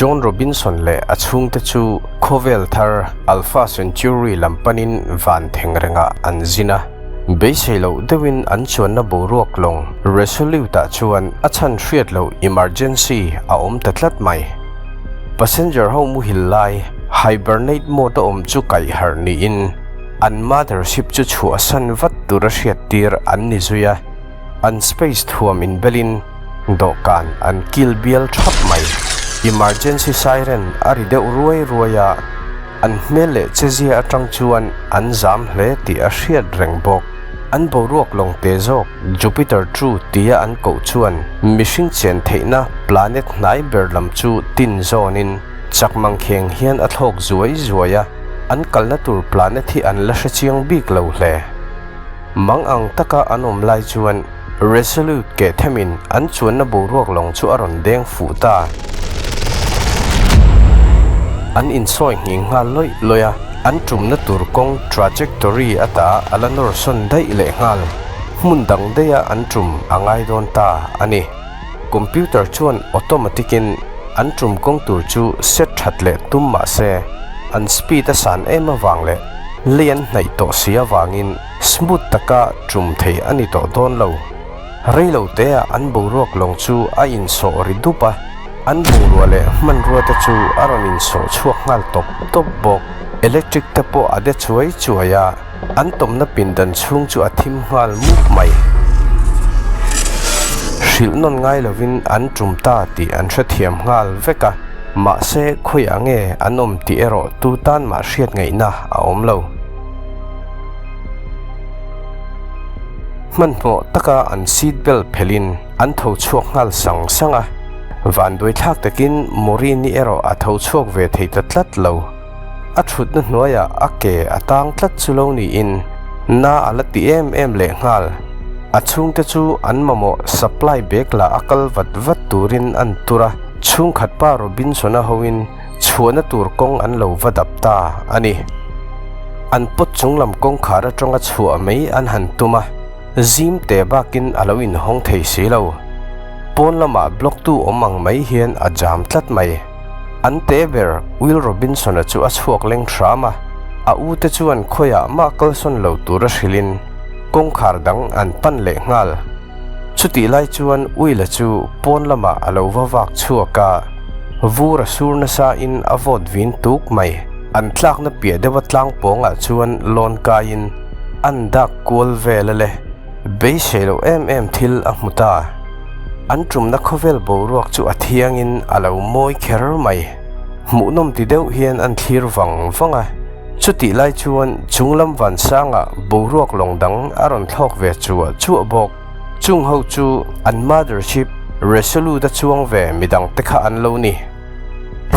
John Robinson leh a chhungte chu khawvel thar Alpha Centauri lam panin van theng rengah an zin a. Beisei loh deuhin an chuanna boruak lawng Resolute-ah chuan a chhan hriat loh emergency a awm ta tlat mai. Passenger ho muhil lai hibernate mode a awm chu kaih harh niin an mothership chu chhuahsan vat tura hriattir an ni zui a. An space thuam inbelin dawhkan an kil bial thap mai. Emergency siren a ri deuh ruai ruai a, an hmel leh chezia atang chuan an zam hle tih a hriat reng bawk. An boruak lawng te zawk Jupiter True tia an koh chuan mihring chen theihna planet hnai ber lam chu tin zawnin chak mangkheng hian a thlawk zuai zuai a, an kalna tur planet hi an la hrechiang bik lo hle. Mang ang taka an awm lai chuan Resolute keh themin an chuanna boruak lawng chu a rawn deng fuh ta. An insawi nghing nghal lawih lawih a, an tumna tur kawng trajectory ata a la nawr sawn daih leh nghal. Hmun dang daiha an tum a ngai dawn ta a ni. Computer chuan automatic in an tum kawng tur chu set that leh tum mah se, an speed a san em avang leh lei an hnaih tawh si avangin smooth taka tum thei a ni tawh dawn lo. Rei lo teah an boruak lawng chu a insawh ri dup a, an bungrua leh hmanrua te chu a rawn insawh chhuak nghal tawp tawp bawk. Electric te pawh a de chuai chuai a. An tawmna pindan chhung chu a thim nghal mup mai. Hrilh nawn ngai lovin an tum ta tih an hrethiam nghal vek a, mahse khawiah nge an awm tih erawh tu tan mah hriat ngaihna a awm lo. Hmanhmawh taka an seat belt phelhin an tho chhuak nghal sang sang a, vanduaithlak takin Maureen-i erawh a tho chhuak ve thei ta tlat lo. A thutna hnuaiah a ke a tang tlat chu lo niin na a la ti em em leh nghal. A chhungte chu an mamawh supply bag la a kal vat vat turin an tur a, chhungkhat pa Robinson-a hoin chhuahna tur kawng an lo va dap ta a ni. An pawt chunglam kawngkhar atanga chhuah mai an han tum a, zim te bakin a lo inhawng thei si lo. Pawn lamah block tu awm ang mai hian a jam tlat mai. An te ber Will Robinson-a chu a chhuak leng hram a, a u te chuan khawiah mah kalsawn lo tura hrilhin kawngkhar dang an pan leh nghal. Chutih lai chuan Will-a chu pawn lamah a lo va vak chhuak a, vur a sur nasa in a vawt vin tuk mai. An tlakna piah deuha tlang pawngah chuan lawn kaiin an dak kual vel a le. Beisei loh em em thil a hmu ta. An tumna khawvel boruak chu a thiangin a lo mawi kher mai. Hmuhnawm ti deuh hian an thlir vang vang a. Chutih lai chuan chunglam vansangah boruak lawng dang a rawn thlawk ve chuah chuah bawk. Chung ho chu an mothership Resolute a chuang ve midang te kha an lo ni.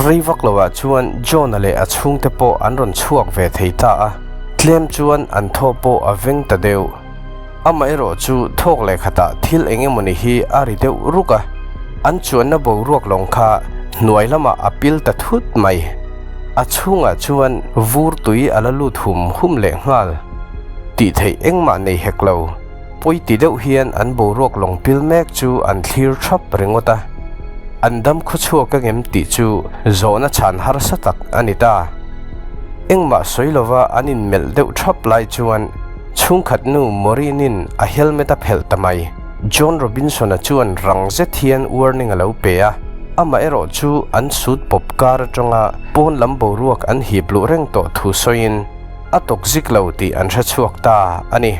Rei vak loah chuan John-a leh a chhungte pawh an rawn chhuak ve thei ta a, tlem chuan an thaw pawh a veng ta deuh. Amaherawh chu thawk leh khatah thil eng emawni hi a ri deuh ruk a, an chuanna boruak lawng kha hnuai lamah a pil ta thut mai. A chhungah chuan vur tui a la lut hum hum leh nghal. Tih theih engmah nei hek lo. Pawi ti deuh hian an boruak lawng pil mek chu an thlir thap ringawt a, an dam khawchhuak a ngem tih chu zawhna chhan harsa tak a ni ta. Engmah sawi lova an inmelh deuh thap lai chuan chhungkhat nu Maureen-in a helmet a phelh ta mai. John Robinson-a chuan rang zet hian warning a lo pe a, amah erawh chu an sut pawp kar atanga pawn lam boruak an hip luh reng tawh thu sawiin a tawk zik lo tih an hre chhuak ta a ni.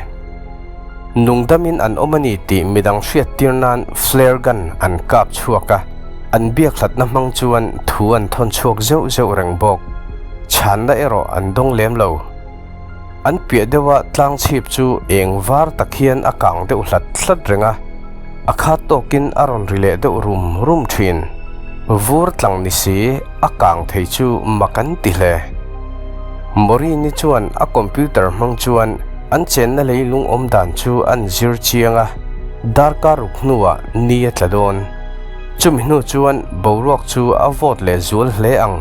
Nungdamin an awm a ni tih midang hriattir nan flare gun an kap chhuak a, an biakhlatna hmang chuan thu an thawn chhuak zeuh zeuh reng bawk. Chhanna erawh an dawng lem lo. An piah deuha tlang chhip chu eng var tak hian a kang deuh hlat hlat reng a, a khat tawkin a rawn ri leh deuh rum rum thin. Vur tlang ni si a kang thei chu mak an ti hle. Maureen-i chuan a computer hmang chuan an chenna leilung awm dan chu an zir chiang a, darkar ruk hnuah ni a tla dawn. Chumi hnu chuan boruak chu a vawt leh zual hle ang.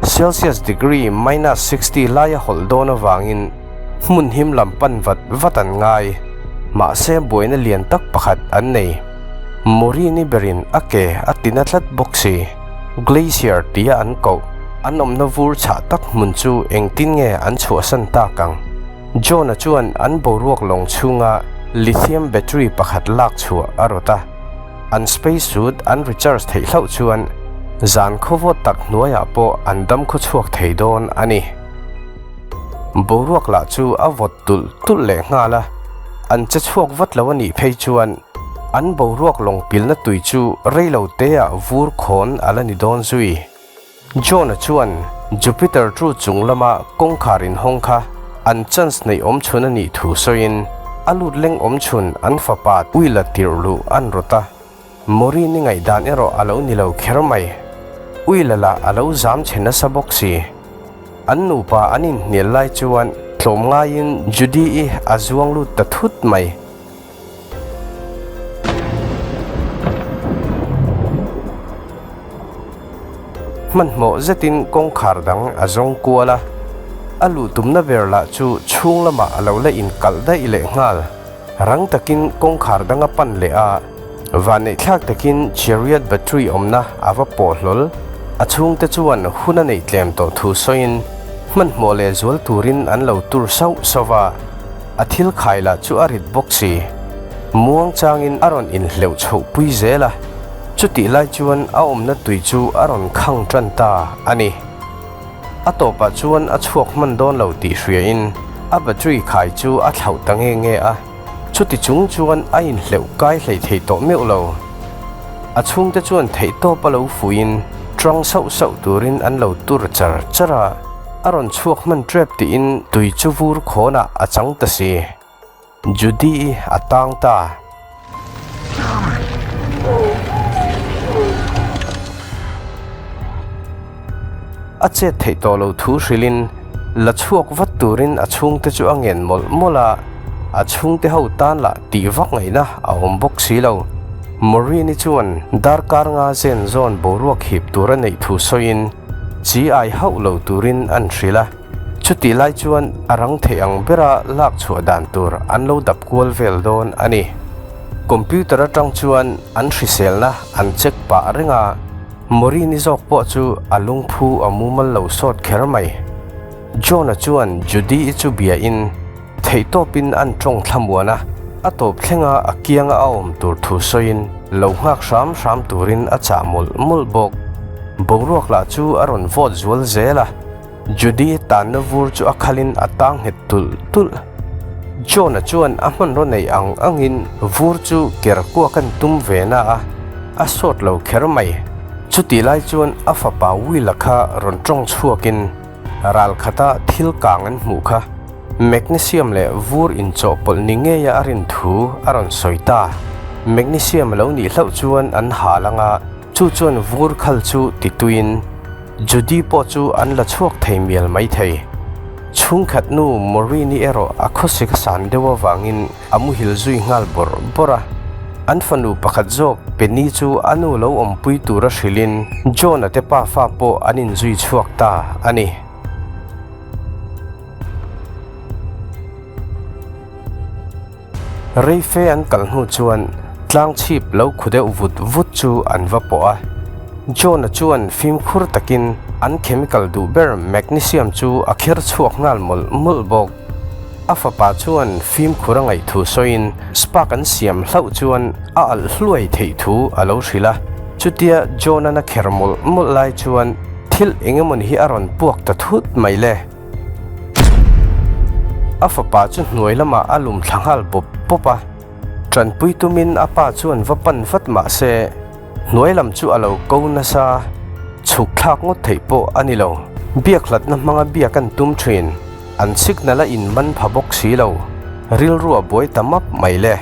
Celsius degree minus 60 laia hawlh dawn avangin hmun him lam pan vat vat an ngai. Mahse buaina lian tak pakhat an nei. Maureen-i berin a ke a tina tlat bawk si. Glacier tia an koh, an awmna vur chhah tak hmun chu engtin nge an chhuahsan tak ang? John-a chuan an boruak lawng chhunga lithium battery pakhat lak chhuah a rawt a. An space suit an recharge theih hlauh chuan zan khawvawt tak hnuaiah pawh an dam khawchhuak thei dawn a ni. Boruak lah chu a vawt tulh tulh leh nghal a, an che chhuak vat lo a nih phei chuan an boruak lawng pilna tui chu rei lo teah vur khawn a la ni dawn zui. John-a chuan Jupiter chu chung lama kawngkhar inhawng kha an chance neih awm chhun a nih thu sawiin a lut leng awm chhun an fapa Will-a tirh luh an rawt a. Maureen-i ngaihdan erawh a lo ni lo kher mai. Will-a lah a lo zam chhe nasa bawk si. An nupa an inhnial lai chuan tlawm ngaiin Judy-i a zuang lut ta thut mai. Hmanhmawh zetin kawngkhar dang a zawng kual a, a luh tumna ber lah chu chhung lamah a lo la inkalh daih leh nghal. Rang takin kawngkhar dang a pan leh a, vanneihthlak takin chariot battery awmna a va pawh hlawl. A chhungte chuan hun a neih tlem tawh thu sawiin hmanhmawh leh zual turin an lo tur sauh sauh va. A thil khai lah chu a rit bawk si. Muang changin a rawn inhleuh chhoh pui zel a, chutih lai chuan a awmna tui chu a rawn khang tan ta a ni. A tawpah chuan a chhuak hman dawn lo tih hriain a battery khai chu a thlauh ta nge nge a, chuti chung chuan a inhleuh kai hlei thei tawh meuh lo. A chhungte chuan theihtawp a lo fuiin ṭang sauh sauh turin an lo tur char char a. A rawn chhuak hman ṭep tiin tui chu vur khawnah a chang ta si. Judy-i a tang ta. A chet theih tawh lo thu hrilhin la chhuak vat turin a chhungte chu a ngen mawlh mawlh a, a chhungte ho tan lah tih vak ngaihna a awm bawk si lo. Maureen-i chuan darkar nga zen zawn boruak hip tur a neih thu sawiin, Chi ai hauh lo turin an hrilh a, chutih lai chuan a rang theih ang bera lak chhuah dan tur an lo dap kual vel dawn a ni. Computer atang chuan an hriselna an check pah reng a, Maureen-i zawk pawh chu a lungphu a mumal lo sawt kher mai. John-a chuan Judy-i chu biain Theihtawpin an tawng thlamuan a, a tawp thlenga a kianga a awm tur thu sawiin lo nghak hram hram turin a chah mawlh mawlh bawk. Boruak lah chu a rawn vawt zual zel a, Judy tanna vur chu a khalin a tang nghet tulh tulh. John-a chuan a hmanraw nei ang angin vur chu ker kuak an tum ve na a, a sawt lo kher mai. Chutih lai chuan a fapa Will-a kha rawn tawng chhuakin, Ral khata thil kang an hmuh kha magnesium leh vur inchawhpawlh ni ngeia a rin thu a rawn sawi ta. Magnesium a lo nih hlauh chuan an hal anga chu chuan vur khal chu tituiin Judy pawh chu an la chhuak thei mial mai thei. Chhungkhat nu Maureen-i erawh a khawsik a san deuh avangin a muhil zui nghal bawrh bawrh a. An fanu pakhat zawk Penny chu a nu lo awmpui tura hrilhin John-a te pafa pawh an inzui chhuak ta a ni. Reife an kal hnu chuan tlang chhip lo khu deuh vut vut chu an va pawh a. John-a chuan fimkhur takin an chemical duh ber magnesium chu a kher chhuak nghal mawlh mawlh bawk. A fapa chuan fimkhur a ngaih thu sawiin spark an siam hlauh chuan a alh hluai theih thu a lo hrilh a. Chutia John-an a kher mawlh mawlh lai chuan thil eng emawni hi a rawn puak ta thut mai le. A fapa chu hnuai lamah a lum thla nghal bawp bawp a. Tanpui tumin a pa chuan va pan vat mah se hnuai lam chu a lo ko nasa, chhuk thlak ngawt theih pawh a ni lo. Biak hlatna hmanga biak an tum thin, an signal a in man pha bawk si lo, rilru a buai ta map mai le.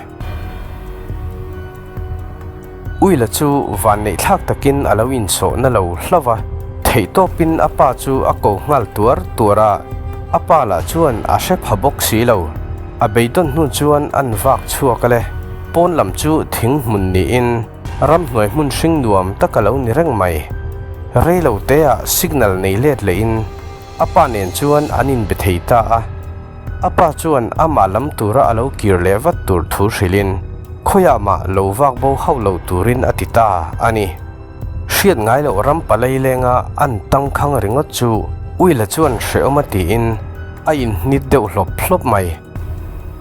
Uila chu vanneih thlak takin a lo insawhna lo hlauh va, theihtawpin a pa chu a ko nghal tuar tuar a, a pa lah chuan a hre pha bawk si lo. A beidawn hnu chuan an vak chhuak a le. Pawn lam chu thing hmun niin ramhnuai hmun hring nuam tak a lo ni reng mai. Reilo teah signal nei let lehin a pa nen chuan an inbe thei ta a. A pa chuan amah lam tura a lo kir leh vat tur thu hrilhin khawiah mah lo vak bo hauh lo turin a ti ta a ni. Hriat ngai loh ram palai lenga an tangkhang ringawt chu Will-a chuan hrehawm a tiin a inhnit deuh hlawp hlawp mai.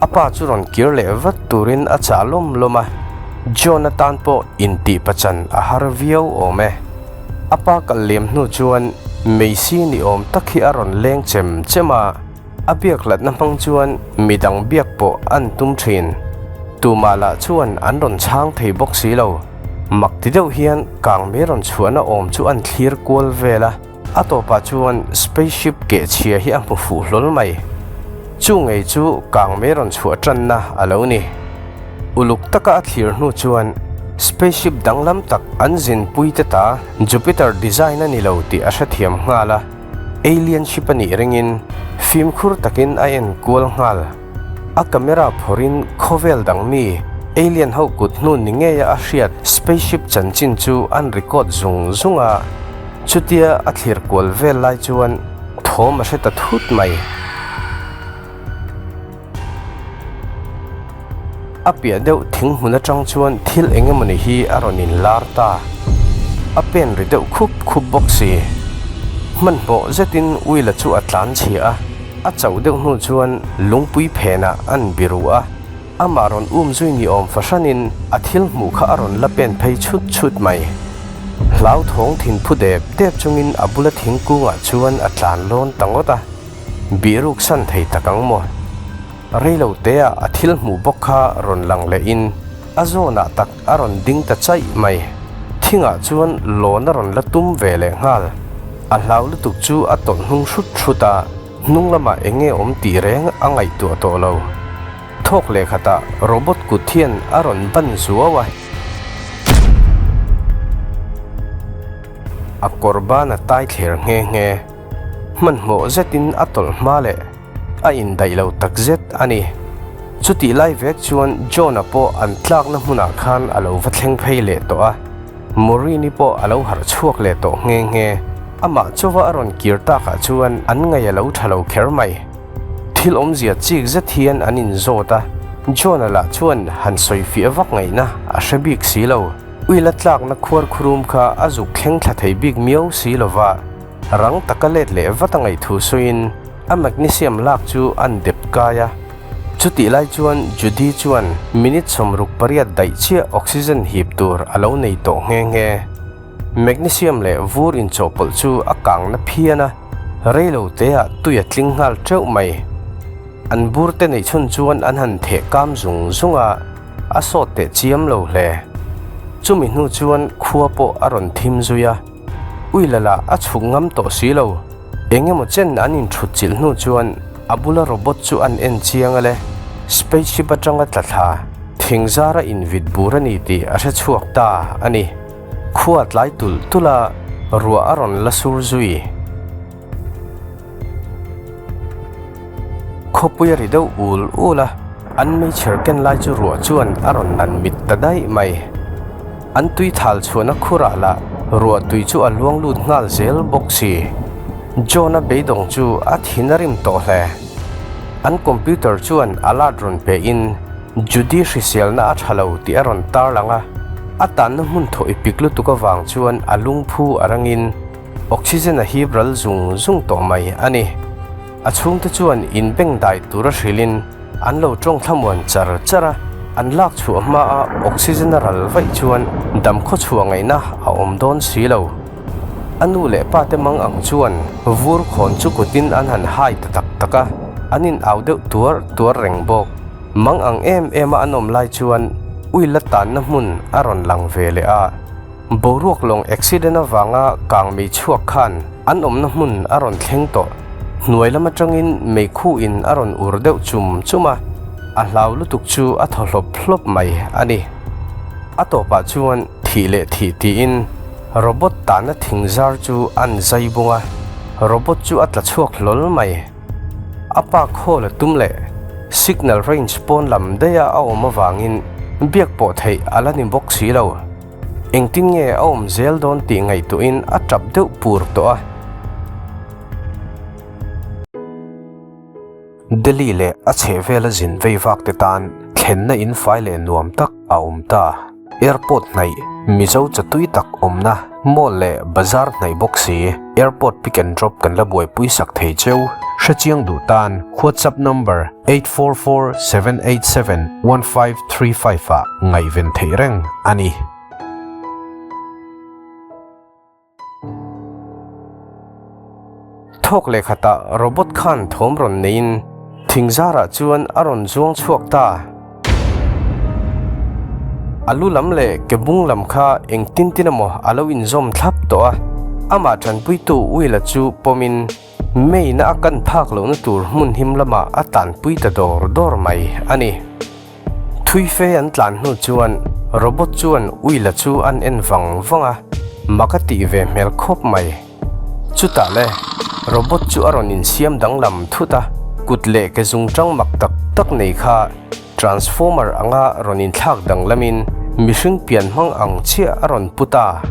A pa chu rawn kir leh vat turin a chah lawm lawm a, John atan pawh intihpachan a har viau awm e. A pa kal liam hnu chuan Meisi ni awm tak hi a rawn leng chem chem a, a biak hlatna hmang chuan midang biak pawh an tum thin. Tumah lah chuan an rawn chhang thei bawk si lo. Mak ti deuh hian kang mai rawn chhuahna awm chu an thlir kual vel a. A tawpah chuan spaceship keh chhia hi a hmu fuh hlawl mai. Chu ngei chu kang mai rawn chhuah tanna a lo ni. Uluk taka a thlir hnu chuan spaceship danglam tak an zinpui te ta Jupiter design a ni lo tih a hrethiam nghal a. Alien ship a nih ringin fimkhur takin a en kual nghal. A camera phawrhin khawvel dang mi alien ho kut hnu ni ngeia a hriat spaceship chanchin chu an record zung zung a. Chutia a thlir kual vel lai chuan thawm a hre ta thut mai. A piah deuh thing hmun atang chuan thil eng emawni hi a rawn inlar ta. A pen ri deuh khup khup bawk si. Hmanhmawh zetin Will-a chu a tlan chhia a, a chauh deuh hnu chuan lungpui phenah an biru a. Amah rawn um zui ni awm fahranin a thil hmuh kha a rawn la pen phei chhut chhut mai. Hlauthawng thin phu dep dep chungin a bula thingkungah chuan a tlan lawn ta ngawt a, bihruk san thei tak ang maw? Reilo teah a thil hmuh bawk kha rawn lang lehin a zawnah tak a rawn ding ta chaih mai. Thingah chuan lawn a rawn la tum ve leh nghal. A hlau lutuk chu a tawlh hnung hrut hrut a. Hnung lamah eng nge awm tih reng a ngaihtuah tawh lo. Thawk leh khatah robot kut hian a rawn ban zuau a. A kawr ban a tai thler nghe nghe. Hmanhmawh zetin a tawlh hma leh a indaih lo tak zet a ni. Chutih lai vek chuan John-a pawh an tlakna hmunah khan a lo va thleng phei leh tawh a. Maureen-i pawh a lo harh chhuak leh tawh nghe nghe. Amah chauva a rawn kir takah chuan an ngaih a lo tha lo kher mai. Thil awmzia chik zet hian an inzawt a, John-a lah chuan han sawi fiah vak ngaihna a hre bik si lo. Uila tlakna khuar khurum kha a zuk thleng thla thei bik miau si lova, rang taka let leh vat a ngaihthu sawiin a magnesium lak chu an dep kai a. Chutih lai chuan Judy chuan minute 68 daih chiah oxygen hip tur a lo nei tawh nghe nghe. Magnesium leh vur inchawhpawlh chu a kang na phian a, reilo teah tui a tling nghal teuh mai. An bur te neih chhun chuan an han theh kam zung zung a, a sawt teh chiam lo hle. Chumi hnu chuan khua pawh a rawn thim zui a, Uilala a chhuk ngam tawh si lo. Eng emaw chen an inthut chilh hnu chuan a bula robot chu an en chiang a le. Spaceship atanga tla thla, thing zara invit bur a ni tih a hre chhuak ta a ni. Khua tlai tulh tulh a, ruah a rawn la sur zui. Khawpui a ri deuh ul ul a, an meichher ken lai chu ruah chuan a rawn nan mit ta daih mai. An tui thal chhuahna khurah lah ruah tui chu a luang lut nghal zel bawk si. John-a beidawng chu a thin a rim tawh hle. An computer chuan alert rawn pe in Judy hriselna a tha lo tih a rawn tarlang a, a tanna hmun thaw i pik lutuk avang chuan a lungphu a rangin oxygen a hip ral zung zung tawh mai a ni. A chhungte chuan inbengdai tura hrilhin an lo tawng thlamuan char char a, an lak chhuah hmaa oxygen a ral vaih chuan dam khaw chhuah ngaihna a awm dawn si lo. A nu leh pa te mang ang chuan vur khawn chu kutin an han hai ta tak tak a, an in au deuh tuar tuar reng bawk. Mang ang em em a an awm lai chuan ui la tanna hmun a rawn lang ve leh a. Boruak lawng accident avanga kang mei chhuak khan an awmna hmun a rawn thleng tawh. Hnuai lam atangin meikhu in a rawn ur deuh chum chum a, a hlau lutuk chu a thaw hlawp hlawp mai a ni. A tawpah chuan thih leh thih tiin robot tahna thing zar chu an zai bung a, robot chu a tla chhuak hlawl mai. A pa khawl a tum leh signal range pawn lam daiha a awm avangin biak pawh theih a la ni bawk si lo. Engtin nge a awm zel dawn tih ngaihtuahin a tap deuh pur tawh a. Delhi leh a chhehvela zin vei vak te tan thlenna in fai leh nuam tak a awm ta. Airport hnaih, Mizo chatui tak awmna mall leh bazar hnaih bawk si, airport pick and drop kan la buaipui sak thei cheu. Hrechiang duh tan WhatsApp number 844787 1535 ah ngaihven theih reng a ni. Thawk leh khatah robot khan thawm rawn neiin thing zarah chuan a rawn zuang chhuak ta. A lu lam leh ke bung lam kha engtin tin emaw a lo inzawm thlap tawh a, amah tanpuitu Will-a chu pawmin Main-a a kan phak lohna tur hmun him lamah a tanpui ta dawr dawr mai a ni. Thui fe an tlan hnu chuan robot chuan Will-a chu an en vang vang a, mak a tih ve hmel khawp mai. Chutah le, robot chu a rawn insiam danglam thut a, kut leh ke zungtang mak tak tak nei kha transformer anga rawn inthlak danglamin mihring pian hmang ang chiah a rawn pu ta.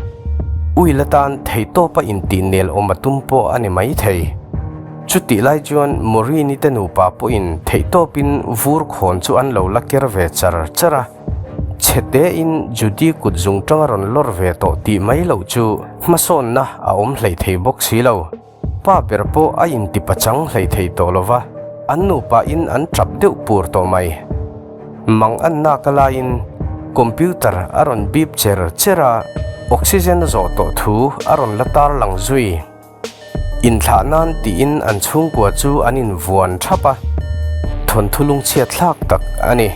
Will-a tan theihtawpa intihnel awm a tum pawh a ni maithei. Chutih lai chuan Morini te nupa pawhin theihtawpin vur khawn chu an lo la ker ve char char a, chhe tein Judy kut zung tang a rawn lawr ve tawh tih mai loh chu hmasawnna a awm hlei thei bawk si lo. Pa ber pawh a inti pachang hlei thei tawh lo va, an nupa in an tap deuh pur tawh mai. Mang an nak a laiin computer a rawn bip cher cher a, oxygen a zawh tawh thu a rawn la tarlang zui. Inthlah nan tiin an chhungkua chu an invuan thap a, thawnthu lungchhiat thlak tak a ni.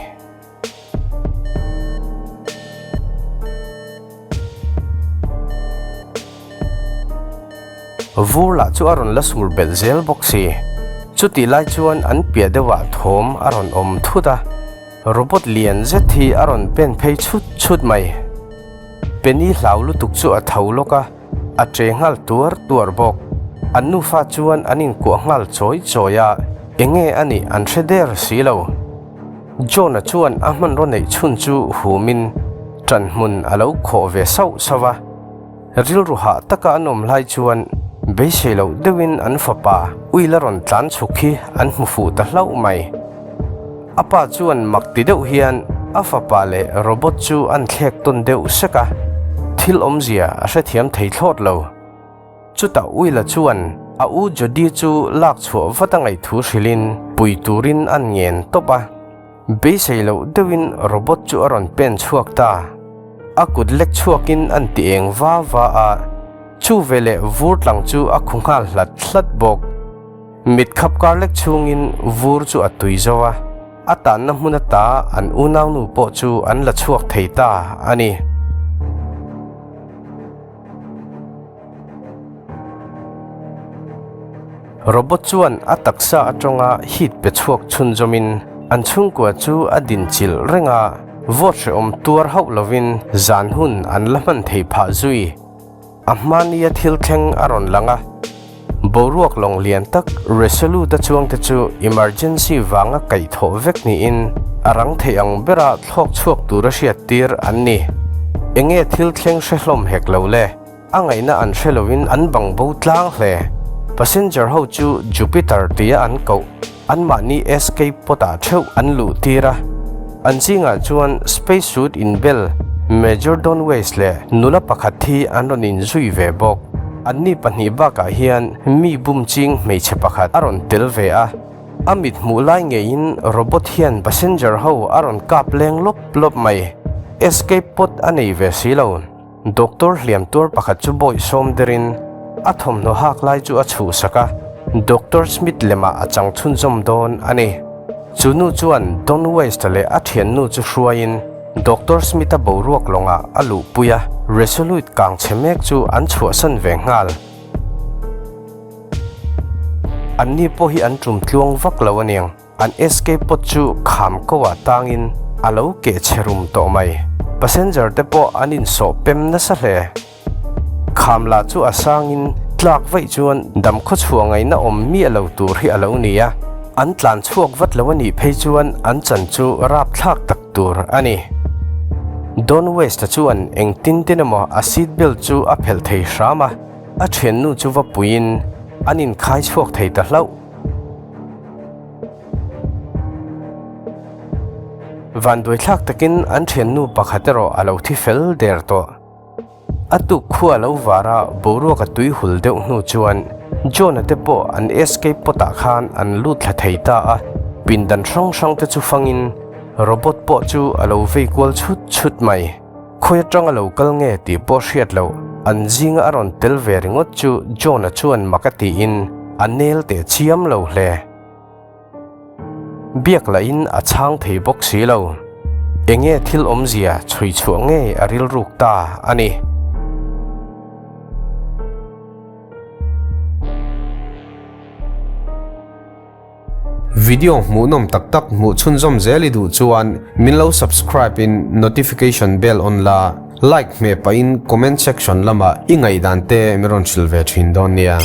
Vur lah chu a rawn la sur belh zel bawk si. Chutih lai chuan an piah deuhah thawm a rawn awm thut a, robot lian zet hi a rawn pen phei chhut chhut mai. Penny hlau lutuk chu a tho lawk a. A che nghal tuar tuar bawk. An nufa chuan an inkuah nghal chawi chawi a, enge a nih an hre der si lo. John-a chuan a hmanraw neih chhun chu humin ṭan hmun a lo khawh ve sauh sauh a. Rilru hah taka an awm lai chuan beisei loh deuhin an fapa Will-a rawn tlan chhuk hi an hmu fuh ta hlauh mai. A pa chuan mak ti deuh hian a fapa leh robot chu an thlek tawn deuh sek a, thil awmzia a hrethiam thei thlawt lo. Chutah Will-a chuan a u Jody chu lak chhuah vat a ngaih thu hrilhin pui turin an ngen tawp a. Beisei loh deuhin robot chu a rawn pen chhuak ta. A kut lek chhuakin an ti eng va va a, chu veleh vur tlang chu a khu nghal hlat hlat bawk. Mit khap kar lek chhungin vur chu a tui zo a, a tanna hmun ata an unaunu pawh chu an la chhuak thei ta a ni. Robot chuan a taksa atanga heat pe chhuak chhunzawmin an chhungkua chu a dinchilh reng a, vawt hrehawm tuar hauh lovin zan hun an la hman thei phah zui. A hmania thil thleng a rawn lang a, boruak lawng lian tak Resolute-a chuangte chu emergency vanga kaihthawh vek niin a rang theih ang bera thlawk chhuak tura hriattir an ni. Enge thil thleng hre hlawm hek lo le? A ngaihna an hre loin an bang bo tlang hle. Passenger ho chu Jupiter tia an koh. Anmahni escape pod-ah theuh an luh tir a, an zingah chuan space suit inbel Major Don West leh nula pakhat hi an rawn inzui ve bawk. Anni pahnih bakah hian mi bum ching hmeichhe pakhat a rawn tel ve a, a mit hmuh lai ngeiin robot hian passenger ho a rawn kap leng lawp lawp mai. Escape pod a nei ve si lo. Doctor hliam tuar pakhat chu bawih sawm derin a thawmhnaw hak lai chu a chhuhsak a, Doctor Smith lemah a chang chhunzawm dawn a ni. Chu nu chuan Don West-a leh a thiannu chu hruaiin Doctor Smith-a boruak lawngah a luhpui a, Resolute kang chhe mek chu an chhuahsan ve nghal. Anni pawh hi an tum tluang vak lo aniang. An escape pod chu kham ko ah tangin a lo keh chhe rum tawh mai. Passenger te pawh an insawh pem nasa hle. Kham lah chu a sangin tlak vaih chuan dam khaw chhuah ngaihna awm miah lo tur hi a lo ni a. An tlan chhuak vat lo a nih phei chuan an chan chu rapthlak tak tur a ni. Don West-a chuan engtin tin emaw a seat belt chu a phelh thei hram a, a thiannu chu va puiin an inkhai chhuak thei ta hlauh. Vanduaithlak takin an thiannu pakhat erawh a lo thi fel der tawh. A tuk khua lo var a, boruak a tui hul deuh hnu chuan John-a te pawh an escape pot ah khan an lut thla thei ta a, pindan hrang hrang te chu fangin robot pawh chu a lo vei kual chhut chhut mai. Khawi atanga lo kal nge tih pawh hriat loh, an zinga a rawn tel ve ringawt chu John-a chuan mak a tiin a nel teh chiam lo hle. Biak lahin a chhang thei bawk si lo. Enge thil awmzia chhui chhuah ngei a rilruk ta a ni. Video hmuhnawm tak tak hmuh chhunzawm zel i duh chuan min lo subscribe in notification bell on la, like hmeh pahin comment section lamah i ngaihdan te min rawn hrilh ve thin dawn nia.